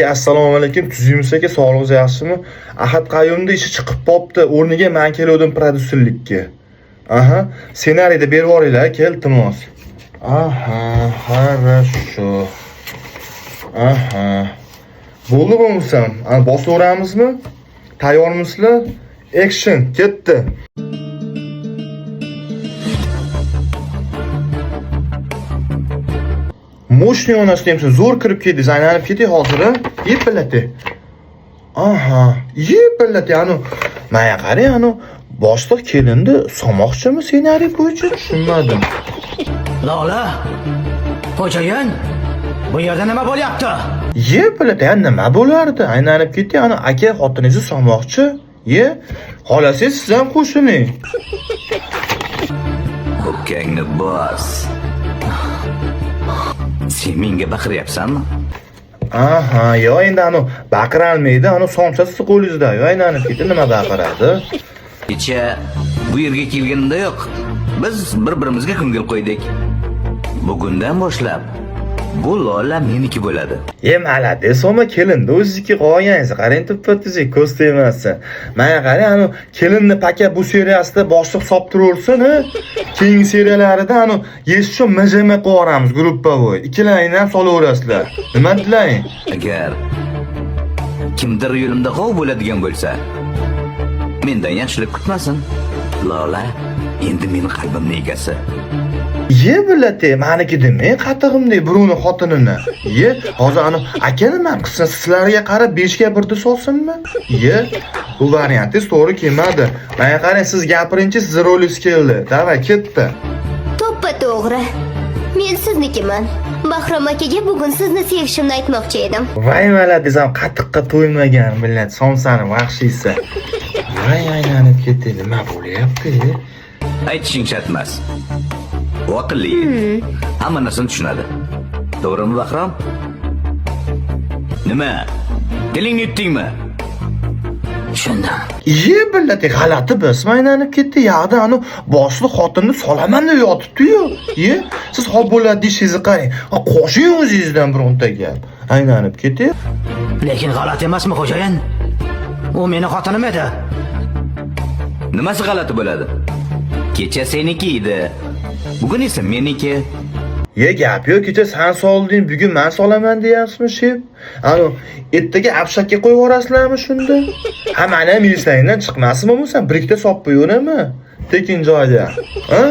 Assalomu alaykum, tuzukmisiz aka, sog'lig'ingiz yaxshimi? Ahad Qayumni ishi chiqib qopti, o'rniga men keluvdim prodyuserlikka. Aha, ssenariyni berib yuboringlar aka, iltimos. Aha, хорошо. Aha. Bo'ldi bo'lmasam, ana bosaveramizmi? Tayyormisizlar? Action, ketdi. Мощный onasini ham zo'r kirib keldingiz, aylanib keting hozir, a? Yepillati. Aha, yepillati, anu manga qarang, anu boshliq kelindi, solmoqchimi ssenariy bo'yicha tushunmadim. Lola, xo'jayin, bu yerda nima bo'lyapti? Yepillati, ya nima bo'lardi? Aylanib keting, anu aka xotiningizni solmoqchi. Ye, xolasangiz siz ham qo'shiling. O'pkangni bos. Sen menga baqiryapsanmi? Aha, yo endi anu baqiralmaydi, anu somsa sizni qo'lingizda, yo aylanib ketdi, nima baqiradi? Kecha bu yerga kelganimdayoq biz bir-birimizga ko'ngil qo'ydik. Bugundan boshlab bu Lola meniki bo'ladi. E, malades, olma kelinni o'zizniki qolganingiz. Qarang, tuppa tuzuk, ko'z tegmasin. Mana qarang, anu kelinni paka bu seriyasida boshliq solib turaversin, ha? Keyingi seriyalarida anu yesh uchun MJM qilib yuboramiz gruppavoy. Ikkilaringni ham solaverasizlar. Nima dedilaring? Agar kimdir yo'limda g'ov bo'ladigan bo'lsa, mendan yaxshilik kutmasin. Lola endi meni qalbimning egasi. Ye bilati, maniki demang, qatig'imdek birovni xotinini. Ye, hozir anu aka nima qilsin, sizlarga qarab 5 ga 1 ni solsinmi? Ye, bu variantingiz to'g'ri kelmadi. Menga qarang, siz gapiringchi, sizni rolingiz keldi. Davay, ketdi. To'ppa to'g'ri. Men siznikiman. Bahrom akaga bugun sizni sevishimni aytmoqchi edim. Voy malades, ham qatiqqa to'ymagan millat, somsani vahshiysi. Voy aylanib ketdi, nima bo'lyapti? Aytishing shart emas. U aqlli yigit. Hamma narsani tushunadi. To'g'rimi, Bahrom? Nima? Tilingni yutdingmi? Tushundim. Ye billati g'alati biz aylanib ketdi. Yoqda anu boshliq xotinni solaman deb yotibdi-yu. Ye, siz hop bo'ladi deyishingizni qarang. Ha, qo'shing o'zingizdan bironta gap. Aylanib ketdi. Lekin g'alati emasmi, xo'jayin? U meni xotinim edi. Nimasi g'alati bo'ladi? Kecha seniki edi. Bugun esa meniki. Ye gap yo'q, kecha san solding, bugun men solaman deyapsizmi, shef? Anu ertaga abshakka qo'yib yuborasizlarmi shunda? Ha, mani ham yesangdan chiqmasin bo'lmasam, bir ikkita solib qo'yaveraman. Tekin joyda. Ha?